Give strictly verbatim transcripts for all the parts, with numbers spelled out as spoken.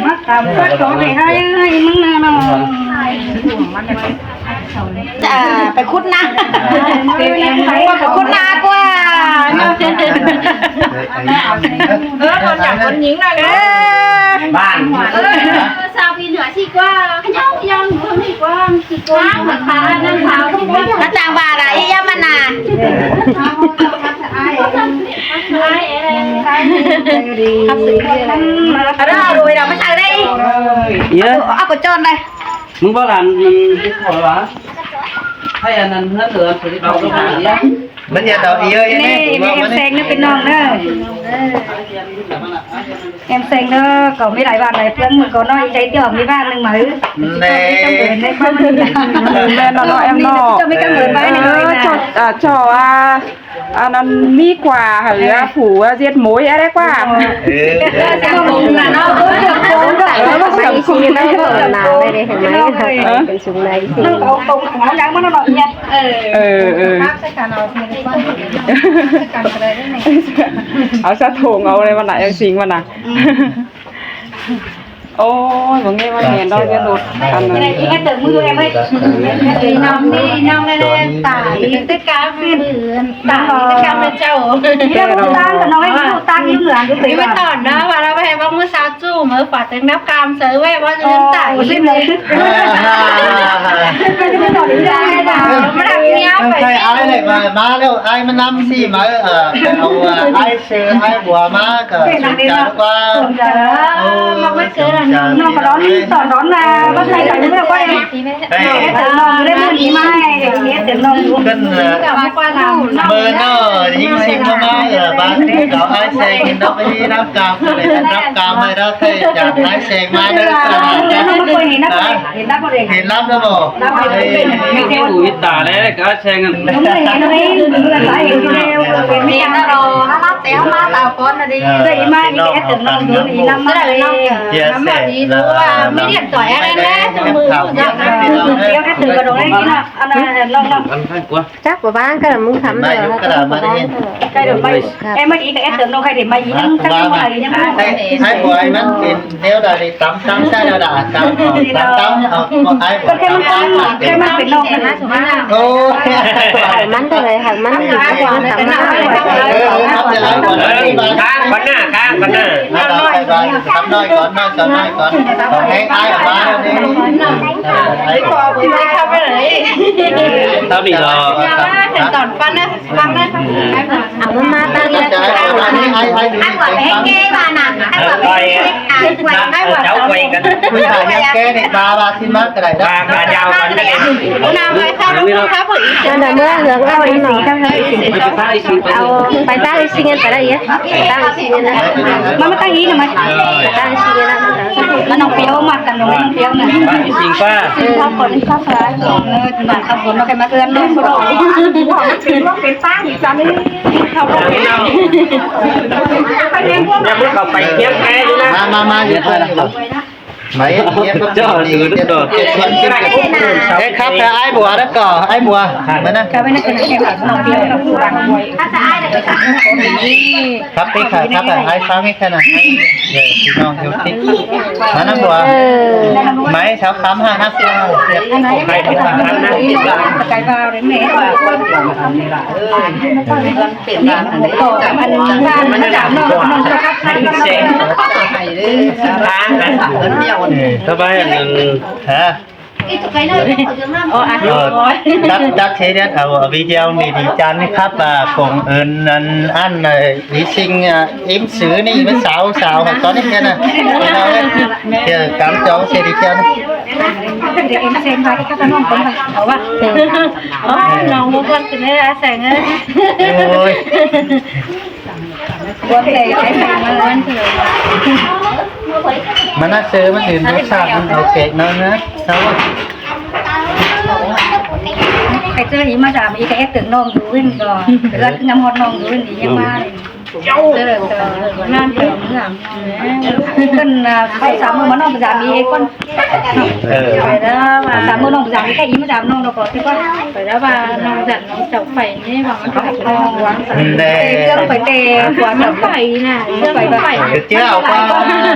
Mắc cảm phát có thể hai hai măng na nó. Chả phải khút na. Phải khút na qua. Ơ, con chả con nhính này. Ơ. Bạn. Ơ, sao vì nửa xì qua. Không, không, không, xì qua, xì qua. Nó chàng bà là y yăm mà nà. Ở đó rồi là mới sao đây? Iya. Aku con đây. Mưng bác làm, ừ, cái khổ hả? Hay là năn hứa tựa, tựa cái đầu của bạn nhé. Mắn nhà tàu iya, iya, nè, nè, em Seng nó bên nòng đó. Em Seng đó, cậu mới lại bạn này, Phương có nói chạy tiểu mới bạn đừng mà. Nè. Nè, nó, nó, em nó. Cho mấy cái người bạn này. Ờ, cho, à, cho, à, à, nó mi quà hả, phủ, à, diệt mối, à, đấy quà. Ừ. Ờ, nó sắm súng đấy. Ờ. Nó có công thẳng áo trắng mà nó nọ nhẹ. Ờ, ờ. Áo sát thùng, áo này mà nạ, em xinh mà nạ. Ôi, bố nghe mà nghe đó chứ đột. Ăn cái này, cái này tưởng mưa em ấy. Đi nòng, đi nòng này, này, tải, tất cả, tải, tất cả là châu. Cái đó. Tăng, cái nói, cái tăng, cái người ăn cái. Đi với tỏn đó, và nó phải bóng mưa sao. Su mơ phả tiếng đáp cam sớ vé bó dươn tải. Ôi, xin lỗi. Mà đạp nhá. Không phải ai này mà má đâu, ai mà năm xì mà, ờ, phải ông, ờ, ai sư, ai bùa má, cờ, sung chào qua. Ôi, mà bất cứ là sung chào nó có đón, đi. Tỏ đón là bác thầy phải đúng là quay. Ê. Ê, tớ nòng lên mưa đi mai, để biết tớ nòng. Cân, ờ, mưa nó, dính xinh nó má, ờ, bán, có ai xe, nó mới đáp cam, để đáp cam này đó. Thế chả lái xe mà đấy. Hả? Hiền lắm đó bộ. Ê, cái ủi tả đấy, cái xe ngân. Hiền đó rồi, hả, lắm, té không má tao con nó đi. Ờ, cái nó, nó, nó, nó, chia sẻ là, là mấy điện thoại em đấy, cho mười phút rồi. Kéo cái từ vào đầu đấy, nó, nó, nó, nó. Ăn thay quá. Chắc của ba cái là mưng thắm. Mai rồi, hút cái là mai đi. Cái được mai. Em mới đi cái S tưởng đâu hay để mai đi, chắc không, chắc không hay đi, chắc không. Hai, hai buổi mắn thì nếu là đi tắm, tắm sai là đã tắm, tắm, tắm, ờ, một hai buổi tắm, tắm, tắm, tắm. Ôi. Hả mắn thôi, hả mắn thì chắc là tắm mắn. Khang, bắn nạ, khang, bắn nạ. Tắm nói con, nói con, nói con. Còn nghe ai ở ba đi. Ai của tao đi rồi. Tỏn phân á. Ăn mắm mát ăn. Ăn quả bé kê bà nè. Ăn quả bé kê. Ăn quả bé. Ăn quả cháu quay cân. Ui, bà nhắc kê này, bà, bà xin mát cái này đó. Bà, bà giao cân cái này. Nào, mời khắp, khắp buổi. Ăn là mưa hương ăn nó. Ao, phải ta đi xin ăn phải đây á. Phải ta đi xin ăn. Mà, mà ta ý nè, mà. Phải ta đi xin ăn. Mà nó phiếu mà, cần nó phiếu nè. Bà đi xin qua. Xin khắp còn khắp phải. Nhà bố cậu phải kiếm cái nữa. Mà, mà, mà, mấy em có cho từ được rồi. Ê, khắp là ai bùa đó cỏ, ai bùa. Mà nè. Khắp đi, khắp, khắp là ai sáng cái thế nào. Để chị non yêu thích. Mà nó bùa. Máy sáu khám ha, nó. Cái vào đấy mẹ. Sắp bái ăn. Hả? Ờ, đắt, đắt thế đấy, ờ, video này thì chán khắp và cũng ơn ăn, ăn, ờ, ý sinh, ờ, im xứ này với sáu, sáu, hỏi con ấy thế nào. Thế nào đấy? Thì cắm cháu xe đi chân. Để em xem vai các con không có mặt. Ờ, lòng của con từ đây ai sành ấy. Ôi. Con này ai sành mà. Mà nó sơ mà thì nó sao, ok, nó, nó, sao? Cái xưa ý mà giảm ý cái ép tưởng nông dụ huynh rồi. Cái là ngắm hót nông dụ huynh ý em mà. Cơn, à, phải sao mà nó giảm ý con. Ờ. Phải đó mà sao mà nó giảm ý cái ý mà giảm nông nó có cái con. Phải đó mà nó giảm nông chậu phải nhé mà nó phải nông quán. Để. Phải tè quán nó phải nè. Phải phải. Được chưa? Qua.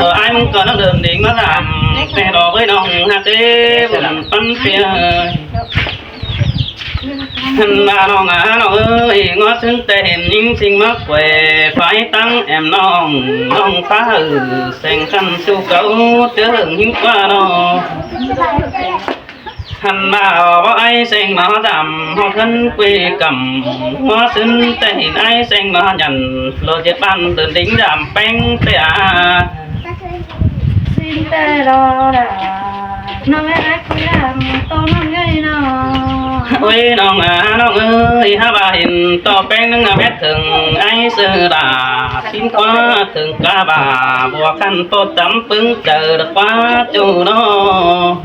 Ơ, ai mong có năng đơn đến mà làm. Tè đó với nó hạt tê, buôn păn pia. Hăn ba nong a nong ơi, ngó xứng tè hên nính sinh mắc quê, phải tăng em nong, nong phá hử, seng khăn su cấu, chớ hưởng hữu qua no. Hăn ba o bó ai seng mà giảm, ho thân quê cầm, ngó xứng tè hên ai seng mà nhằn, lô chết ban đơn đính giảm peng tè à. Xin tè lo đà. Nong ai ai khuya, tô nong ai no. Ôi nong a nong ơi, há ba hên tô peng nâng a mét thừng ai sư đà. Xin khóa thừng cá bà, bùa khăn tô tắm pứng chờ được khóa chủ no.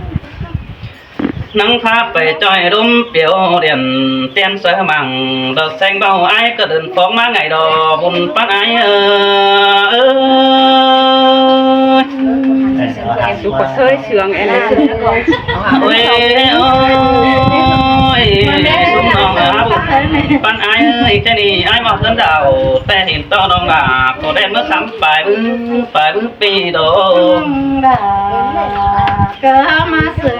Nắng Pháp phải choi đốm biểu điện, tiên sớ mảng, đợt xanh bao ai có đơn phóng má ngày đò, bùn păn ai ơi. Em có sới sướng em. Ôi, ôi, súng nòng á, bùn păn ai ơi, cái này ai mà thân đảo, tè hên to nòng à, có đen mất sắm phải bứ, phải bứ pi đồ. Cớ má sướng,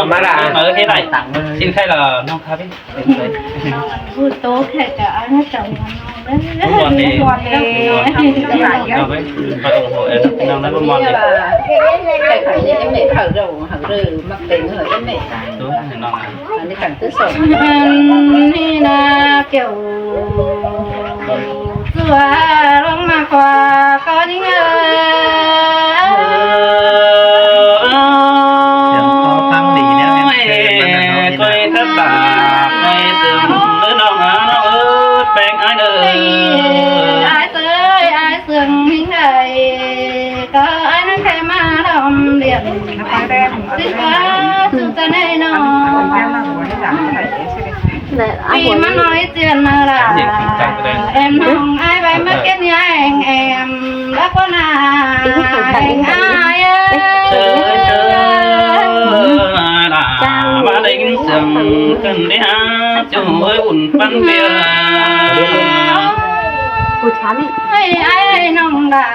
น้อง มาละ เออ ที่ไหน ตังค์เลย สินใครเหรอ น้องครับพี่ เป็นใคร พูดโต๊ะแขกกับอันนั้นจังหวะน้องเด้อ ทุกวันนี้ ทุกวันนี้ เอาไป ไปโอ้โห เออ น้องได้ประมาณนี้ ใครขายเนี่ย เอ็มเอ ขายเร็ว ขายเร็ว มาเป็นเหรอ เอ็มเอ ตัวให้น้อง อันนี้ขันที่สอง นี่นะ เกี่ยว เสือลงมาขวาก็นิ่งเออ เสียงคอฟังดีแล้วเนี่ย เออ มันน่ะเนาะ ก้อยทับปากก้อยเสื่อมเออ น้องหาน้องเออ แปลงอ้ายเด้อ อ้ายเอ้ย อ้ายเสื่อมนิ่งไง ก็อ้ายนั่นแค่มาดอมเดียน สิกาสุดจะแน่นอน Vì mà nói chuyện là em không ai vậy mà kết nhà em em đã có là em ai ơi. Ơi, ơi, là mà đánh sương cơn đi hả, chú ơi, ủn bắn bia. Ôi, ai, ai, nông đã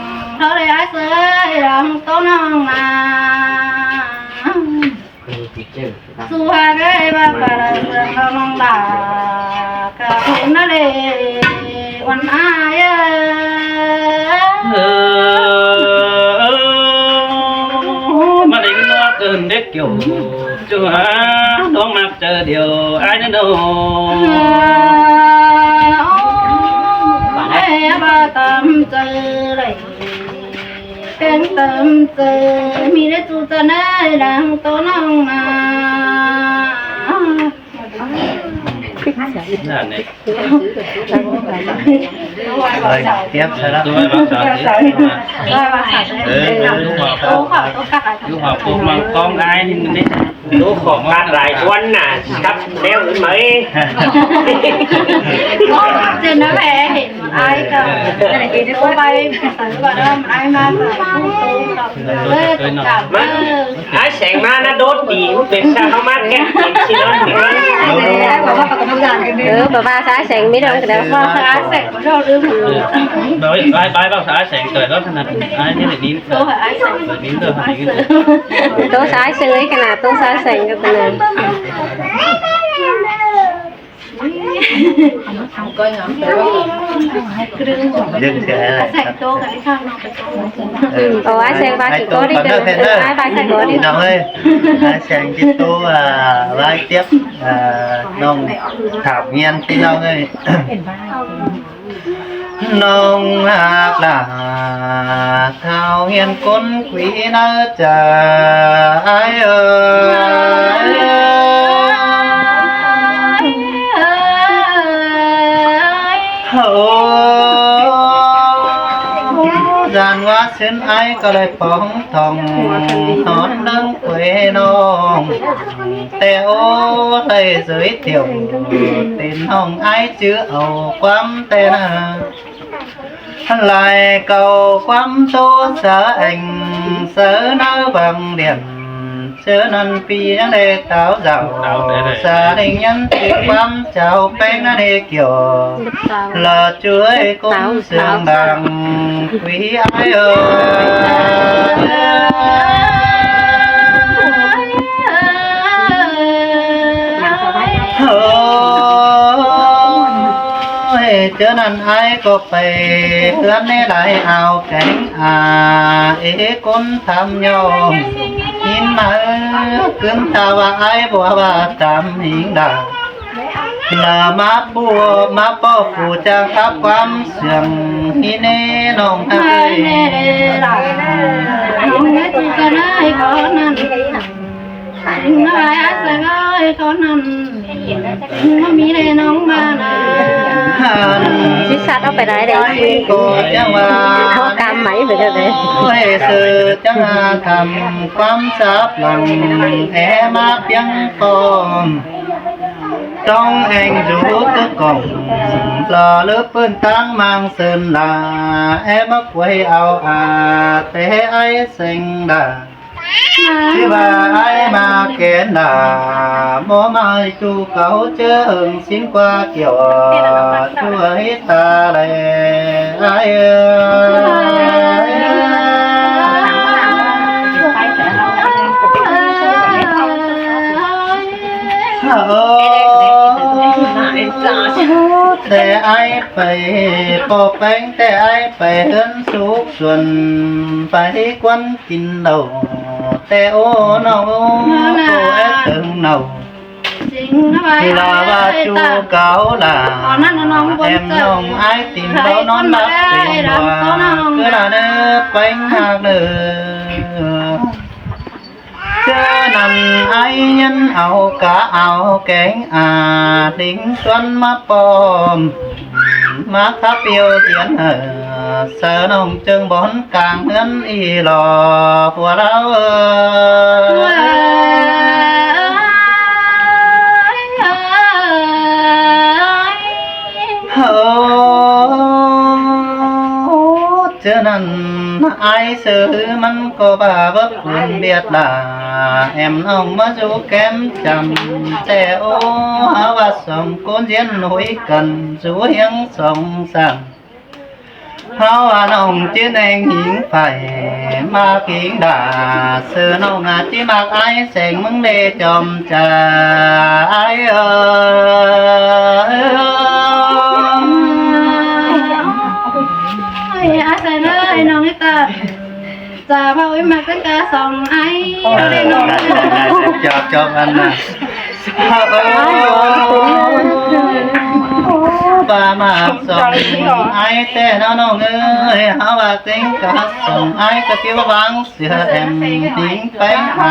Thôi đi ai sư ơi, lòng tô nông à. Su ha cái ba ba là sư lòng lòng bà. Cả thôn nó đi, uốn ai ơi. Ơ, ơ, ơ, mà đi nó cơn đếc kiểu. Chú hả, đón mặt trời điều ai nữa đâu. Ai ba tắm trời đây. Kén tắm trời, mi đấy chú ta nơi đang tô nông à. Dạ này. Rồi, tiếp sau đó. Tôi bác sao chứ? Tôi bác sao chứ? Ừ, ừ, đúng rồi. Tôi bác sao chứ? Đúng rồi, cô mang con ai nên đấy. Đố khổ phát lại quấn à, sắp đéo đến mấy. Trên đó về thì ai cơ. Cô bay phải gọi đó, ai mà phải không tốn đọc. Cảm ơn. Ai sẻng má nó đốt đi, út bên sao nó mát kẹt, xin lỗi, xin lỗi. Ừ, bà ba xã sẻng mới đâu cái đó. Ba xã sẻng có đâu đương. Đó, ai, ai bác xã sẻng trời đó, thằng này, ai như là nín. Tô hả ai sẻng? Rồi nín rồi, nín rồi. Tô xã sẻng ấy, cái nào tô xã sẻng cái nào. Dừng xe lại. Ừ, ủa, ai sẻng ba chỉ có đi. Ai ba chỉ có đi. Nông ơi, ai sẻng chỉ tô, à, vai tiếp, à, nông Thảo Nguyên tí nông ơi. Nông hạc là Thảo Nguyên cốn quý nơ chả ai ơi. Hổ gian hoa xuyến ai có lời phóng thòng hón nâng quê nông. Teo thầy giới thiệu tên hồng ai chứ ẩu quắm tên à. Lai cầu quắm tô xã ảnh sớ nơ bằng điện sớ năn pi nhắn đề táo dạo gia đình nhắn tin quắm chào peng năn đề kiểu là chuối cũng sương bằng quý ai ơi. ꞌChớ ꞌnặn ải ꞌcọ pay ꞌhướn ꞌnị lai au kéng a, ê ꞌcốn tham nhom. ꞌHín máư ꞌcứn ta ꞌva ải bua ꞌva tam ꞌhính đa. Lả ꞌmá pu ꞌmá ꞌpọ phủ chang khắp ꞌquám siêng ꞌhí ꞌnị ꞌnọng ꞌhới. ꞌNọng ꞌmá pu ꞌcọ ꞌnị ꞌcọ ꞌnặn. ꞌTếng ꞌnọng ải ꞌsướng ơi ꞌcọ ꞌnặn. ꞌTếng ꞌmá ꞌmí ꞌlẹ ꞌnọng ꞌmá ꞌnặn. ꞌSịt sắt au pay đảy đảy. ꞌCọ chắng ꞌva ꞌcọ căm máư pay đảy đảy. ꞌSự chắng tham ꞌquám sáp lăng é ꞌmá piếng pom. ꞌTong eng dú cốc cỏng lỏ lớ ꞌpưn ꞌtáng ꞌmáng sưn lả é ꞌmá quay au a té ải seng đa. ꞌChớ ꞌva ải ꞌmá kén đa, ꞌmá ꞌmá ꞌchu cáu ꞌchớ hưng ꞌsín ꞌquá kiẻo ꞌchu hít ta đảy ải ơi. Té ải pay ꞌpo ꞌpéng, té ải pay ꞌhướn súc suôn, pay ꞌquán kin đaư, té ố ꞌnọng ꞌcọ é tớng ꞌnọng. Lả ꞌva ꞌchu cáu lả, êm ꞌnọng ải tin báu ꞌnón báp pên ꞌva, ꞌcứ lả ꞌnớ ꞌpéng ꞌhặc ꞌnớ. ꞌChớ ꞌnặn ải ꞌnhắng au cá au kéng a, đính ꞌsuôn ꞌmá pom, ꞌmá khắp iêu tiên hảư, saư ꞌnọng ꞌchương bón cang ꞌhướn ꞌnị lỏ pua ꞌlẹo ơi. Hảư ꞌchớ ꞌnặn ải ꞌsướng ꞌmắn ꞌcọ ꞌva báu cuôn ꞌviạk lả, êm ꞌnọng ꞌmá dú kém chăm té ố, hảư ꞌva song ꞌcốn ꞌdiến ꞌnọi căn dú hiếng song săng. Hảư ꞌva ꞌnọng ꞌchí ꞌneng ꞌhính pay ꞌmá ꞌkính đa, ꞌsướng ꞌnọng a ꞌchí ꞌmặc ải seng ꞌmứng ꞌlẹ chom chả ải ơi. Ôi, ải seng ơi, ꞌnọng ꞌhí ta. Chả ꞌva ꞌmí ꞌmặc ꞌtếng cá song ải. Ơ, chop chop ăn ꞌnạ. Ơ, ꞌva ꞌmặc song ải té ꞌnọng ꞌnọng ơi, hảư ꞌva ꞌtếng cá song ải ꞌcọ ꞌchí ꞌva ꞌváng sia êm ꞌhính ꞌpéng a. Ơ,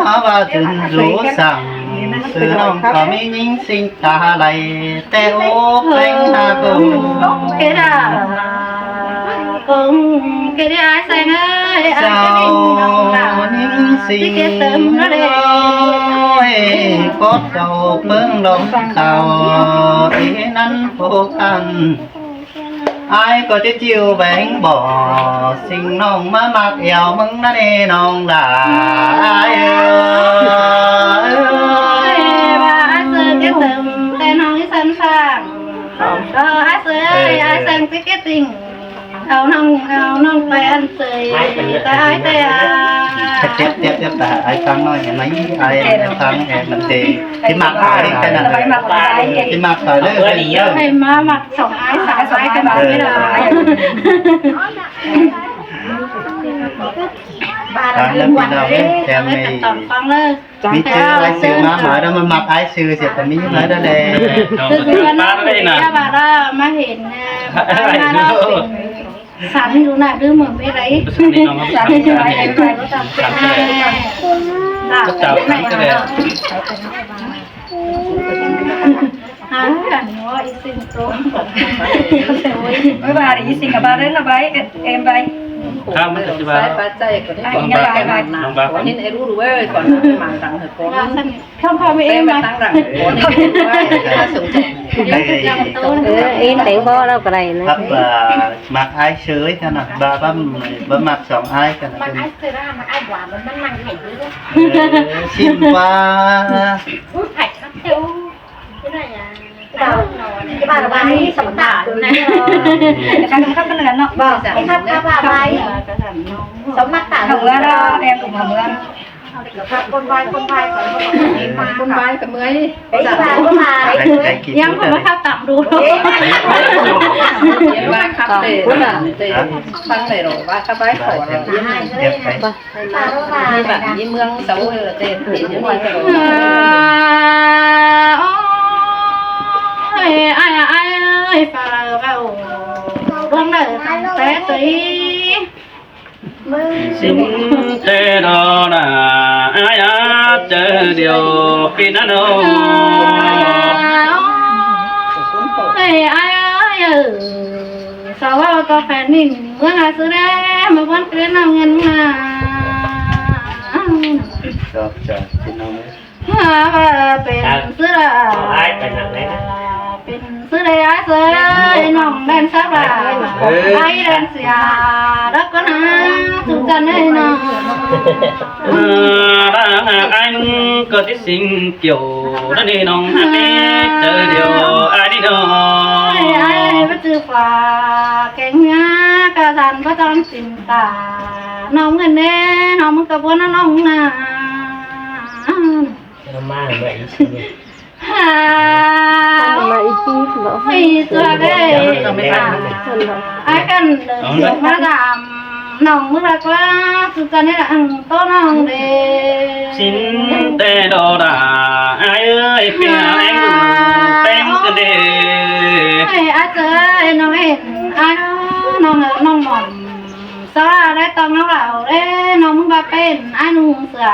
hảư ꞌva dún dú săng, ꞌsướng ꞌnọng ꞌcọ ꞌmí ꞌnhính ꞌsinh ta lai té ố ꞌpéng a ꞌcọ. Kê đa. Cũng kê đa ải seng ơi, ải seng ꞌnọng lả. ꞌNhính ꞌsinh. ꞋChí kê tớm ꞌnớ đê. Ôi, cốt châu ꞌpứng lông tàu, ꞌnị ꞌnặn phô căn. Ải ꞌcọ ꞌchí ꞌchịu béng bó, ꞌsinh ꞌnọng ꞌmá ꞌmặc eo ꞌmứng ꞌnặn ꞌnị ꞌnọng lả. Ải ơi. Ôi, ꞌva ải ꞌsướng kê tớm, té ꞌnọng ꞌhí săn phang. Ơ, ải ꞌsướng ơi, ải seng ꞌchí kê tinh. Au ꞌnọng, au ꞌnọng pay ăn ꞌsới, ta ải té a. Tiếp, tiếp, tiếp, ta ải phang ꞌnọi, ải, ải phang, ải ꞌmắn té. ꞌChí ꞌmặc ải, ꞌchí ꞌmặc ải, ꞌchí ꞌmặc ải, ꞌchí ꞌmặc ải, ꞌchí ꞌmặc ải. Ôi, ꞌmá ꞌmặc song ải, song ải, ꞌchí ꞌmặc ải. Phang ꞌlới ꞌpi ꞌnọng ơi, êm ꞌnị. Tổng phang ꞌlới. ꞌMí ꞌchư ải ꞌsứ ꞌmá ꞌmá đa ꞌmá ꞌmặc ải ꞌsứ sia ꞌcọ ꞌmí ꞌmá đa đê. ꞌCư ꞌnặn ꞌmá đa ꞌmá hên, ơ, ꞌmá đa pên sắn dú ꞌnạ, đu mơm ꞌmí đảy. Sắn dú ꞌnạ, ꞌmá đa pên sắn. Hả, ꞌnị ꞌnạ. Hả, ꞌnị ꞌnạ, ꞌí ꞌsinh ꞌcọ. Ôi, ꞌva ꞌí ꞌsinh ꞌcọ ꞌva đảy ꞌnạ, bai, êm bai. Khăm ꞌmá ꞌchư ꞌva. Bai, ꞌnị ꞌnạ, bai, bai. ꞋCọ ꞌnhính ꞌhứ đu ꞌlới, ꞌcọ ꞌnặn ꞌmắn tăng ꞌhứ ꞌcọ. Khăm khăm ꞌmí êm bai. Ơ, ên téng bó ꞌlẹo ꞌcọ đảy ꞌnớ. Khắp, ơ, ꞌmặc ải ꞌsứ ꞌnặn ꞌnạ, ꞌva, ꞌva, ꞌva ꞌmặc song ải ꞌnặn ꞌnạ. ꞌMặc ải ꞌsứ ꞌnặn, ꞌmặc ải ꞌva, ꞌmắn ꞌmắn ꞌmắn ꞌhạy ꞌdứ. Ơ, ꞌsịn ꞌva. Ú, ꞌhạy khắp ꞌtẹo. Cái này à? Cái bà, cái bà là bà ấy sống tạm. Cái này. Cái này khắp cái này nó. Vâng, cái khắp, khắp bà, bà ấy. Sống mắc tạm. Hôm bữa đó em cũng hôm bữa. คนไหว้ คนไหว้ก่อน คนไหว้ก็เมื่อย คนไหว้ เมื่อย ยังคนมาทับต่ำดู เมื่อยครับเตะ เตะ ฟังเลยหรอ ว่าถ้าไหว้ขอเนี่ย เดี๋ยวไป นี่แบบนี้เมืองเสาเลยเตะ นี่เมืองเสา เอ้ย ไอ้ ไอ้ ไอ้ ฟ้าเรา ดวงเดินแต่ตี sính té đó là ai đã chờ điều phi nát đâu. Ơi, ai ơi, sao vào có phải nín, มื่อหาซื้อได้ มาวันเกลียนเอาเงินมา Cho, cho, xin ông ấy. ว่าเป็นเสื้อ เอาไอ้ไปนั่งเลยนะ เป็นเสื้อเลยไอ้เสื้อ ไอ้น้องแดนสาบา เออ ไอ้แดนเสีย แล้วก็นะ สุขสันต์ให้น้อง เออ ถ้าหากไอ้มึงก็ที่สิงเกี่ยว นั่นนี่น้องหากได้เจอเดียว ไอ้นี่น้อง ไอ้ ไอ้ มาจือฝ่า แกงเนื้อ กระสันก็ต้องสินตา น้องเงินแน่ น้องมึงกระบวนน้องนะ น้ำมาเมื่ออีกทีหนึ่ง ฮ่า มาอีกทีเหรอ ไอ้ตัวเด้ เดี๋ยวเราจะไม่ทัน ไอ้กันเดินเสียงมาดาม น้องมึงรักว่าสุดจะเนี่ยอังโตน้องเด้ sính té đó là ai ơi phi nát anh đu peng cơ đê ไอ้อาเจยน้องเอ็น ไอ้น้อง น้องหม่อม สาได้ต้องน้องเหล่าเด้ น้องมึงว่าเป็นไอ้หนุ่มเสือ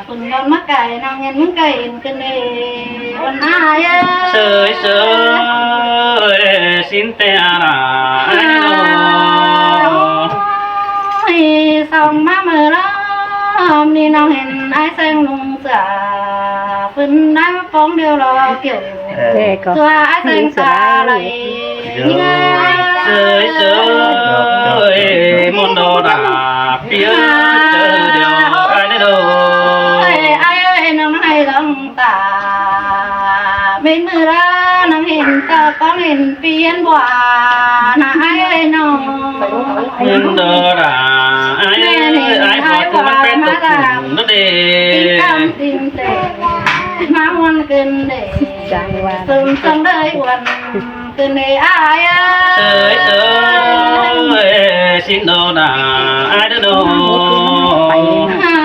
ฝึ่นยนต์มาไก่ น้องเงินมึงไก่เอ็นขึ้นเด้ วันอ้ายเอ้ย เสยเสย sính té là ai đó ไอ้ส่องมาเมื่อรอบนี่น้องเห็นไอ้แสงหนุ่มเสือ ฝึ่นได้มาป้องเดียวรอเกี่ยว เออ ตัวไอ้แสงตาไหล เสยเสย มนต์ดอดาเปียเจอเดียวไอ้เด้อ ไอ้ ไอ้ ไอ้น้องไอ้ลองตา เป็นมือละน้องเห็นตาก้องเห็นเปียนบัวนะไอ้น้อง มนต์ดอดา ไอ้ แม่นี่ ไอ้ ไอ้ ไอ้ บัว บัว มันเป็น มา ตัว ตา นั่นเอง ติงตามติงแต่มาวันเกินเด้ จังหวะ เสริมสองได้วัน เกินเด้อ้ายเอ้ย เสยเสย sính đó là ai đó đâu ฮ่า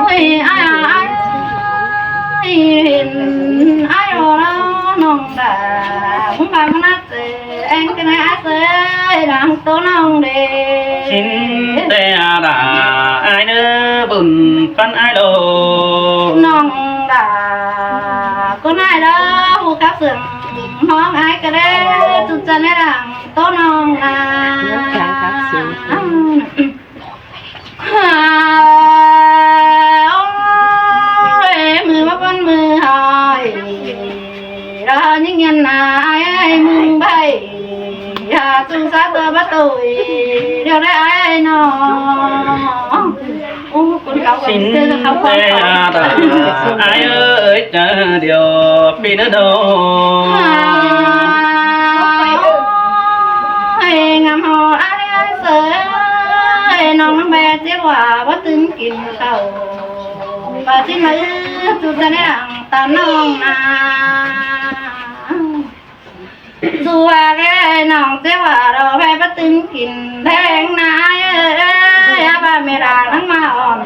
โอ้ย อ้าย อ้าย เห็นอ้ายรอน้องดา มึงพามานัดเจอ แองกันไอ้เสย ดังโตน้องเด้ sính té là ai nữa bùn phân ai đâu น้องดา ก็นายเด้อ ผู้ขับเสื่องน้องไอ้ก็ได้ สุดจะในดังโตน้องนา น้องกลางครับ เสียง ฮ่า โอ้ย มือมาป้อนมือหอย เรายิ่งยันนายมึงใบ อย่าจุงสาตัวประตู เดี๋ยวได้ไอ้น้อง โอ้ คนเขาก็ sính เจอเขา té là ai ơi chớ điều phi nữa đâu ฮ่า โอ้ย งามหอไอ้เสย น้องแม่เจ้าว่าบ่ตึงกินข้าว ว่าสิมาอื้อจุดจะแน่ตาน้องนา สัวแกน้องเจ้าว่าเราแพ้ปะตึงกินแดงนาเอ้ย อาบาเมราทั้งมาอ่อน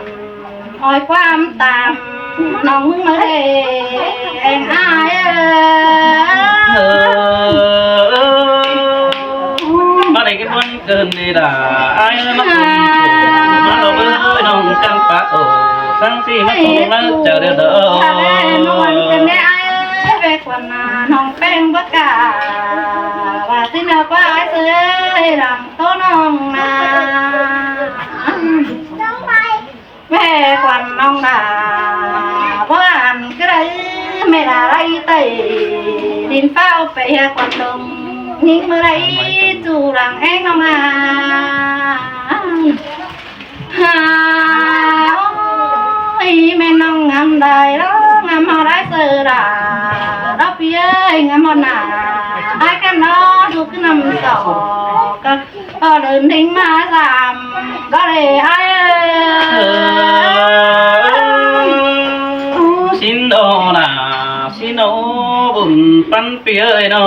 อ้อยความตาม น้องมึงมาเลยแองอ้ายเอ้ย เออ มาได้กินวัน เกินนี่ด่าไอ้มาคนมาเราเอ้ยน้องจังปะโอ้สังสีมาคนมาเจอเด้อเด้อ มาวันกันได้ไอ้ไปควันนาน้องแป้งบ่กล้า ว่าสินาว่าไอ้เสยหลังโตน้องนา แม่ควันน้องดา ว่าอันก็ได้ แม่ดาไรไต ดินเฝ้าไปเฮียควันดง ยิงเมื่อไร จูหลังแอ้งน้องมา ฮ่า โอ้ย แม่น้องงามได้แล้ว งามเฮาได้เสือดา รับเย้ย งามเฮาหนา ได้กันเนาะ ดูขึ้นนำต่อ ก็ Lươn đinh ꞌmá sam ꞌcọ đảy ai ơi. Ú, ꞌsịn đô nả, ꞌsịn đô bun ꞌpắn ꞌpi ơi ꞌnọ.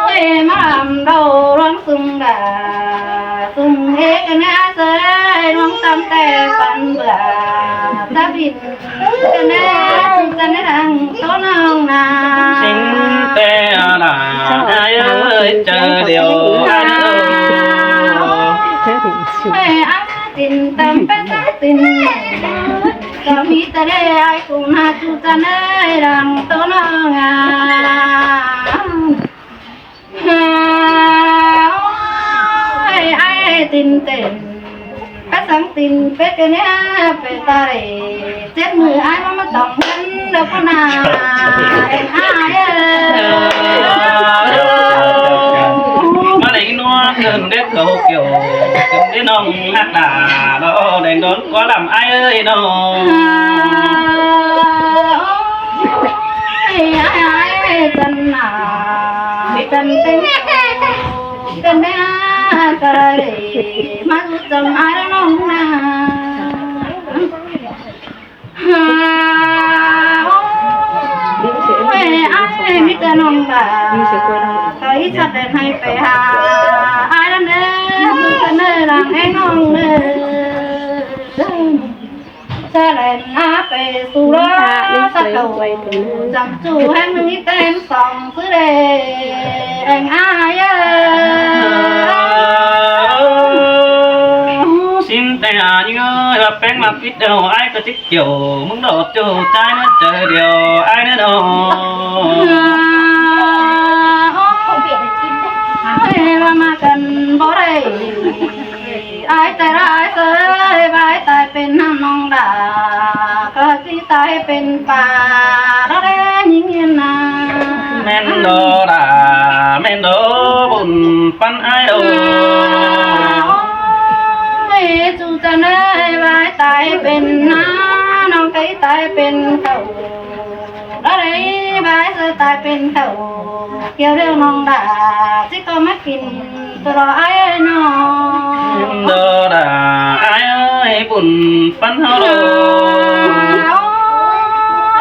Ôi, ꞌmá lăm đô ꞌluống sung đa, sung ế ꞌcọ ꞌnị sơi ꞌluống tăm ꞌtẹ ꞌpắn bưa, ta bin ꞌcọ ꞌnị, ta ꞌnị đang ꞌtố ꞌnọng nả. ꞌSịn ꞌtẹ nả, ai ơi, ꞌchớ điêu, ai ơi. Ôi, ai tin tăm pét ta tin. Tăm ꞌmí ta đảy ai ꞌcọ ꞌnị, ꞌchu ta ꞌnị đang ꞌtố ꞌnọng nả. Ôi, ai tin tin. Pét săng tin pét ꞌcọ ꞌnị, pét ta đảy. Chết mưa ai ꞌmá ꞌmá tỏng ꞌhướn đa ꞌcọ nả. Ai ơi. ꞌMá đảy ꞌnị ꞌnua ꞌcợn đét cảu kiẻo. ꞌCợn đét ꞌnọng ꞌhặc đa. Đo đen đón ꞌquá lăm ai ơi ꞌnọ. Ôi, ai ai, chân nả, chân têng, chân đa, ta đảy ꞌmá dú chăm ai ꞌnọng nả. Ôi, ai ꞌmí ta ꞌnọng đa, ta ꞌí sắt đen ꞌhạy pay ha ai ꞌnị, ta ꞌnị đang ai ꞌnọng ꞌnị. Sa đen ꞌnạ pay su ꞌlạ sa cảu, chăm ꞌchu ꞌhéng ꞌnưng ꞌí ten song ꞌsứ đê, ꞌhéng ai ơi. ꞌSịn ꞌtẹ ꞌnị ơi, ꞌva ꞌpéng ꞌmặc kít đaư ai ꞌcọ chít kiẻo, ꞌmứng đỏ ꞌchu ꞌchái ꞌnớ ꞌchớ điêu ai ꞌnớ ꞌnọ. Ôi, ꞌva ꞌmá căn báu đảy. Ai ꞌtẹ ꞌlạ ai ơi, ꞌva ai tai pên ꞌnọng đa, ꞌcọ ꞌchí tai pên pả, ꞌlạ đé ꞌnhính ꞌnhính nả. ꞌMen đô đa, ꞌmen đô bun ꞌpắn ai đô. Ôi, ꞌchu ta ꞌnị, ꞌva ai tai pên nả, ꞌnọng ꞌcọ tai pên cảu. Đó đảy ꞌva ai ꞌsớ tai pên cảu, kiẻo điêu ꞌnọng đa, ꞌchí ꞌcọ ꞌmá kin tô lo ai ơi ꞌnọ. Đô đa, ai ơi, bun ꞌpắn ꞌháu đô.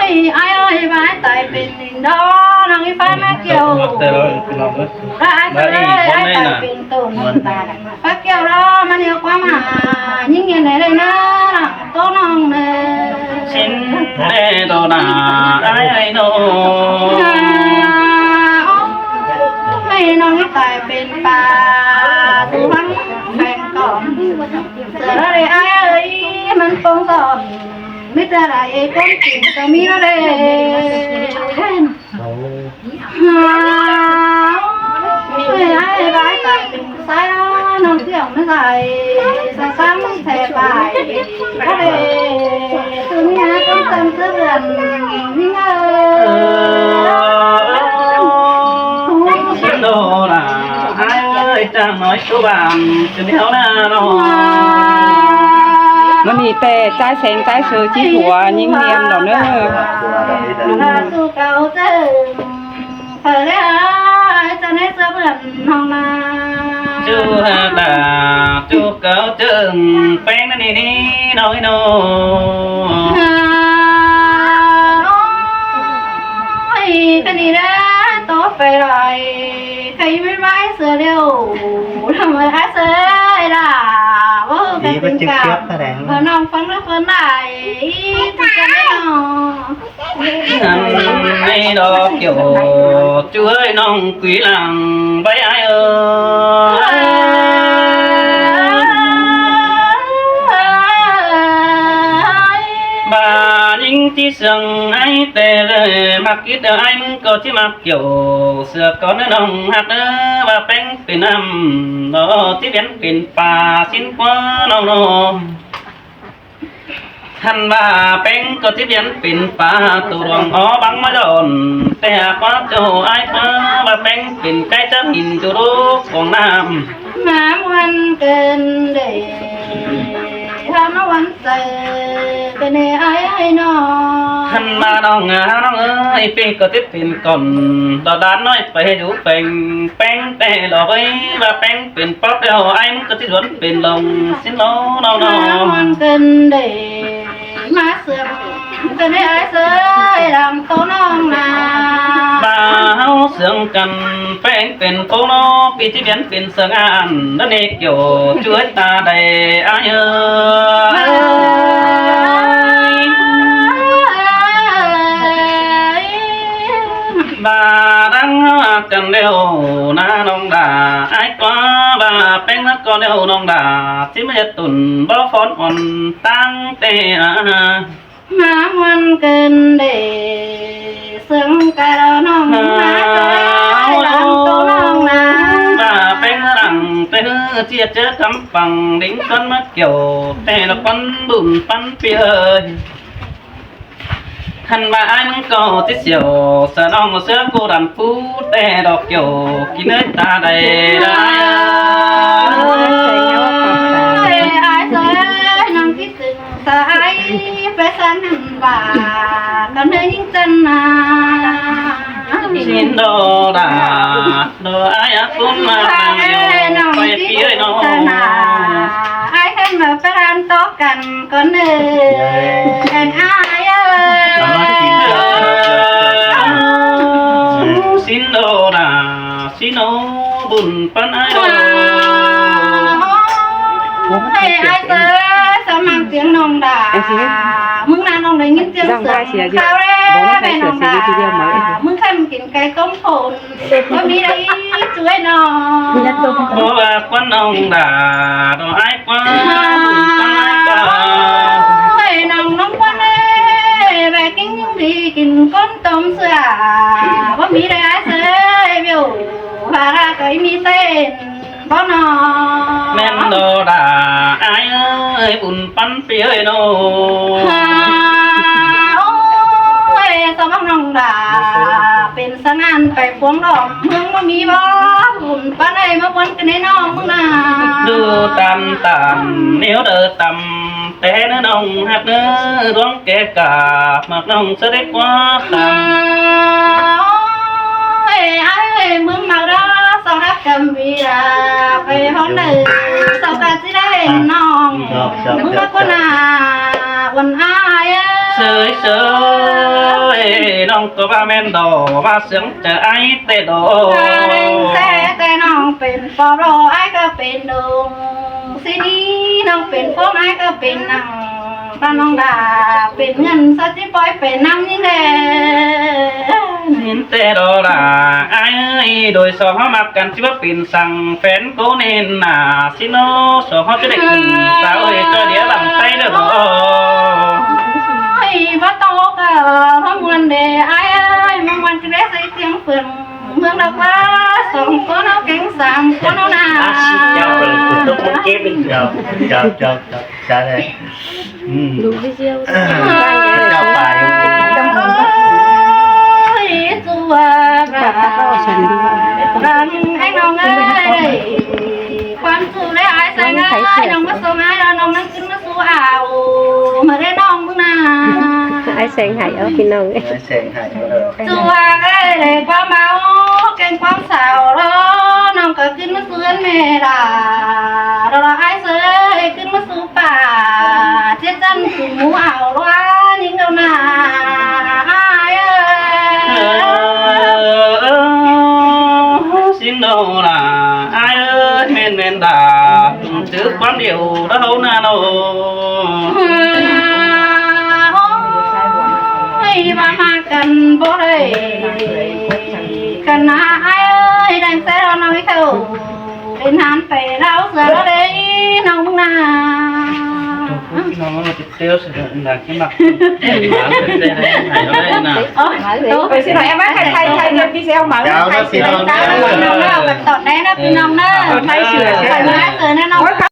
Ôi, ai ơi, ꞌva ai tai pên đinh đó, ꞌnọng ꞌí ꞌphái ꞌmá kiẻo. Đó ai ꞌsớ ai tai pên tô ꞌnọng đa. Bác kiêu đó, ꞌmắn ꞌnị ꞌquá ꞌmá, ꞌnhính ꞌnhính đảy đảy ꞌnớ, ꞌtố ꞌnọng ꞌnị. ꞌSịn đê đô đa, ai ai ꞌnọ. Ôi, ꞌnọng ꞌí tai pên pả, tu ꞌhắng pheng tỏn. ꞌSớ đảy ai ơi, ꞌmắn ꞌpông tỏn. ꞌMí ta đảy ꞌcốn kin ta ꞌmí ꞌnọ đê. Ôi, ai bái tai pên sai ꞌnọng kiẻo ꞌmá sai, sai săng sai bai. Có đê, tu ꞌmí ꞌcốn săng sớ bươn, ꞌnhính ơi. ꞌSịn đô đa, ai ơi, chang ꞌnọi ꞌchu bản, chưn ꞌhéo ꞌnạ ꞌnọ. ꞌMắn ꞌnị ꞌtẹ ꞌchái seng ꞌchái sơ ꞌchí phua ꞌnhính ꞌniêm đỏ ꞌnớ. ꞌChu cáo ꞌchớ, ꞌchớ ꞌnị ꞌsớ bươn ꞌnọng ꞌnạ. ꞌChu hả đa, ꞌchu cáo ꞌchớ, ꞌpéng ꞌnặn ꞌnị ꞌnị, ꞌnọng ꞌnị ꞌnọ. Ôi, ꞌcọ ꞌnị đa, tó pay lai. Khay ꞌmí ꞌmá ai ꞌsớ điêu, ꞌlăm ai ꞌsớ ai đa, ꞌva ꞌcọ pên cắp, ꞌva ꞌnọng ꞌphắng ꞌlứa ꞌphớn lai, ꞌí tu căn ꞌnị ꞌnọ. ꞌNặn ꞌnị đó kiẻo, ꞌchu ơi ꞌnọng quí lăng, bái ai ơi. Ba ꞌnhính ꞌchí sương ai ꞌtẹ ꞌlới, ꞌmặc kít ai ꞌmứng ꞌcọ ꞌchí ꞌmặc kiẻo, ꞌsứa cón ꞌnọng ꞌhặc ꞌnớ, ꞌva ꞌpéng pên ꞌnặm, ꞌnọ ꞌchí piến pên pả ꞌsịn ꞌquá ꞌnọng ꞌnọ. Hăn ꞌva ꞌpéng ꞌcọ ꞌchí piến pên pả, tô luông ó băng ꞌmá đon, ꞌtẹ ꞌquá ꞌchu ai ꞌquá, ꞌva ꞌpéng pên cái chắc nhìn ꞌchu đúc cuông ꞌnặm. Má muôn cơn đê. Hăm ꞌmá ꞌhuan ꞌsớ, pên ꞌnị ải ải ꞌnọng. Hăn ꞌmá ꞌnọng ꞌa ꞌnọng ơi, ꞌpi ꞌcọ tít pên cón, đỏ đán ꞌnọi pay dú peng, peng té đỏ ꞌvới, ꞌva peng pên póp ꞌlẹo, ải ꞌmứng ꞌcọ tít ꞌhuan pên lông, ꞌsịn ꞌnọng ꞌnọng. ꞌMá ꞌhuan ꞌcứn đảy, ꞌmá sương, ꞌcứn đảy ải ꞌsớ, lăng ꞌtố ꞌnọng ꞌna. ꞌVa ꞌháu sương căn, peng pên ꞌpộ ꞌnọ, ꞌpi ꞌchí ꞌviến pên sương ăn, đa ꞌnị kiẻo ꞌchu ꞌhới ta đảy ải ơi. ꞌVa đang ꞌhặc căn ꞌlẹo ꞌna ꞌnọng đa, ải ꞌquá, ꞌva peng ꞌna ꞌcọ ꞌlẹo ꞌnọng đa, ꞌchí ꞌmá ꞌdệt tủn báu phón ón ꞌtáng té ꞌa. ꞌMá ꞌhuan ꞌcứn đảy, sương ꞌcọ ꞌlẹo ꞌnọng ꞌna, ꞌsớ, lăng ꞌtố ꞌnọng ꞌna. ꞌVa peng ꞌna lăng té ꞌhứ, ꞌchí ꞌdệt ꞌchớ cắm păng đính cón ꞌmá kiẻo, té đỏ păn bun păn ꞌpi ơi. Hăn ꞌva ải ꞌmứng ꞌcọ tít siêu, sa ꞌnọng ꞌsớ ꞌcọ đăn pú, té đỏ kiẻo, kin ꞌhới ta đảy đa. Ải ꞌsớ, ꞌnọng tít sương sa ải, pay ꞌsướng hăn ꞌva, con ꞌhới ꞌnhính chăn ꞌna. ꞌSịn đỏ đa, đỏ ải ꞌa, ꞌcốn ꞌmá lăng ꞌlẹo, pay ꞌpi ơi ꞌnọng. Ải hăn ꞌmá pay ꞌhăn tók căn con ơi, ải ơi. ꞌSịn đỏ đa, ꞌsịn ꞌnọng bun păn ải đa. Ôi, ải ơi, sao mang tiếng ꞌnọng đa. ꞌMứng ꞌna ꞌnọng đảy ꞌnghín tiếng sương kháo đé, báu ꞌmá pay ꞌnọng đa. ꞌMứng khăn kin cáy tôm phôn. Báu ꞌmí đảy ꞌchu ơi ꞌnọng. Báu ꞌva ꞌquán ꞌnọng đa, đỏ ải ꞌquá. Ôi, ꞌnọng ꞌnọng ꞌquán ơi, ꞌva kin ꞌnhính đi kin ꞌcốn tôm sưa. Báu ꞌmí đảy ải ꞌsớ, ꞌviu. ꞌVa ꞌva ꞌcọ ꞌmí tên. Báu ꞌnọng. ꞌMen đỏ đa ải ơi, bun păn ꞌpi ơi ꞌnọng. Ôi, sao báu ꞌnọng đa, pên sương ăn pay phuông đỏm, ꞌmướng báu ꞌmí báu, bun păn ơi, ꞌmá ꞌhuan ꞌcứn đảy ꞌnọng ꞌmứng ꞌna. Đu tăm tăm, ꞌnéo đaư tăm, té ꞌnớ ꞌnọng ꞌhặc ꞌnớ, ꞌluống ké cả, ꞌmặc ꞌnọng ꞌsớ đảy ꞌquá tăm. Ôi, ải ơi, ꞌmướng ꞌmặc đa, sao đắc căm ꞌvi đa, pay ꞌhón đaư, sao ca ꞌchí đảy ꞌnọng. ꞌMướng ꞌmặc ꞌquá ꞌna, ꞌuôn ải ơi. ꞌSới ꞌsới, ꞌnọng ꞌcọ ꞌva ꞌmen đỏ, ꞌva sương chaư ải té đỏ. ꞌNhính té té ꞌnọng pên pó đỏ, ải ꞌcọ pên đông. ꞌSịn ꞌnị ꞌnọng pên phốm, ải ꞌcọ pên ꞌnăng. ꞌVa ꞌnọng đa pên ꞌngớn, sao ꞌchí ꞌpoi pên ꞌnăng ꞌnhính đé. ꞌNhính té đỏ đa ải ơi, đôi song ꞌháu ꞌmặc căn ꞌchí báu pên săng phén ꞌcốn ꞌnị ꞌna, ꞌsịn ꞌnọng song ꞌháu ꞌchí đảy ꞌcứn sáo ơi, ꞌchoi đĩa lăng ꞌTáy đaư đỏ. Ôi, báu ꞌtố ꞌcọ ꞌháu ꞌmuôn đé ải ơi, ꞌmướng ꞌmuôn ꞌchí đé ꞌsới tiếng phượng. ꞌMướng đa ꞌquá song ꞌcốn ꞌnọng kéng sam ꞌcốn ꞌnọng ꞌna. Chào, chào, chào, chào đây. Ừ. Chào bài. Ôi, tua ra. Đang anh ꞌnọng ơi. Quan su đé ải Seng ơi, ꞌnọng ꞌmá sông ải đa, ꞌnọng ꞌnăng ꞌcứn ꞌmá su ao. ꞌMá đé ꞌnọng ꞌmướng ꞌna. Ải Seng hảư ꞌo ꞌpi ꞌnọng. Ải Seng hảư ꞌo. Su ải ơi, đảy ꞌquám báu, kéng ꞌquám sao ꞌlo, ꞌnọng ꞌcọ ꞌcứn ꞌmá su ꞌhướn ꞌmẹ đa. Đa đa ải Seng ơi, ꞌcứn ꞌmá su pả, ꞌchí ꞌchăn su mú ao ꞌlua, ꞌnhính ꞌnọng ꞌna. Ải ơi. Ơ, ơ, ơ, xin đâu là ai ơi, ꞌmen ꞌmen đa, chứ ꞌquám điêu đa ꞌháu ꞌna ꞌnọng. Ôi, ꞌva ꞌmá căn báu đảy, căn ꞌna ải ơi, đang ꞌsé ꞌlo ꞌnọng ꞌi khảu. Pên ꞌhán pay ꞌlẹo ꞌsứa ꞌlo đé ꞌnọng ꞌmướng ꞌna. Ơ, ꞌtố, ꞌtố, xin lỗi em ơi, thay, thay, thay, thay, video mà. Chào các chị. Chào ꞌnọng ꞌna, bật tỏn đé ꞌna, ꞌpi ꞌnọng ꞌna. Thay sửa, thay sửa ꞌna ꞌnọng.